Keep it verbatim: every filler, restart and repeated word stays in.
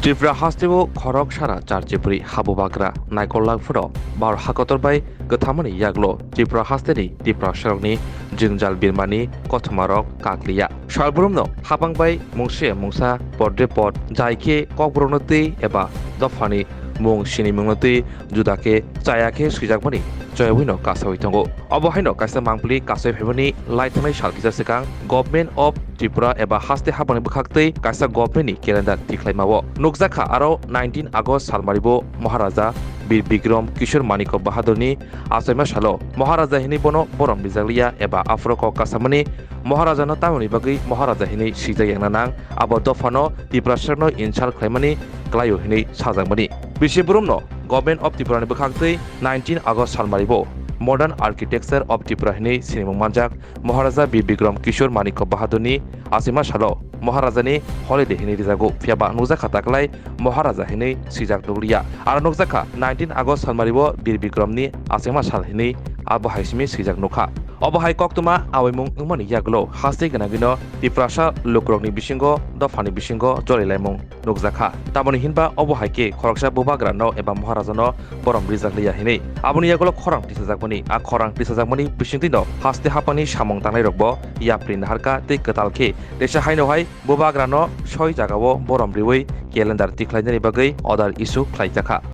Tripura hasteo khorok sara char chibri habubagra naikol langphuro bar hakotor bai kwthamani yaglo Tripura hasteni Tiprasarokni jwngjal birmani kothomarok kakliya. Salbrumno hapang bai mungse mungsa podre pod jai khe kokborokno twi eba dophani mung sinimungno twi juda khe chaya khe swijakmani choyawino kasawi tongo. Obo haino kaisa mangpili kasai phaimani lai thangnai sal kisa swkang Government of Tripura eba haste hapangni bwkhaktwi kaisa government ni calendar tikhlaimao nukjakha. Aro nineteen August salmaribo Maharaja Bir Bikram Kishore Manikya Bahadurni achaima salo Maharaja hinwi bono borom rijakliya eba aphuru kok kasamani Maharajano tamoni bagwi Maharaja hinwi swijak yangna nang, abo dophano Tiprasarokno insult khlaimani klaio hinwi sajakmani. Bisi burumno Government of Tripura ni bwkhaktwi nineteen August salmaribo Modern Architecture of Tripura hinwi sinimung manjak Maharaja Bir Bikram Kishore Manikya Bahadurni achaima salo Maharajani holiday hinwi rijago, phiyaba nukjakha taklai Maharaja hinwi swijak nukliya. Aro nukjakha nineteen August salmaribo Bir Bikramni achaima sal hinwi abo hai simi swijak nukha. Obo hai koktwma awaimung wngmani yagulo haste gwnangwino Tiprasa lukurokni bisingo dophani bisingo jolilaimung nukjakha. Tamoni hinba obo hai khe khoroksa bubagrano eba Maharajano borom rijakliya hinwi. Aboni yagulo khorang tisajakmani, a khorang tisajakmani bisingtwino haste hapangni samung tangnairokbo yapri naharkha tei kwtal khe teisa haino hai bubagrano soi jagao borom riwi calendar tikhlainani bagwi order issue khlaijakha.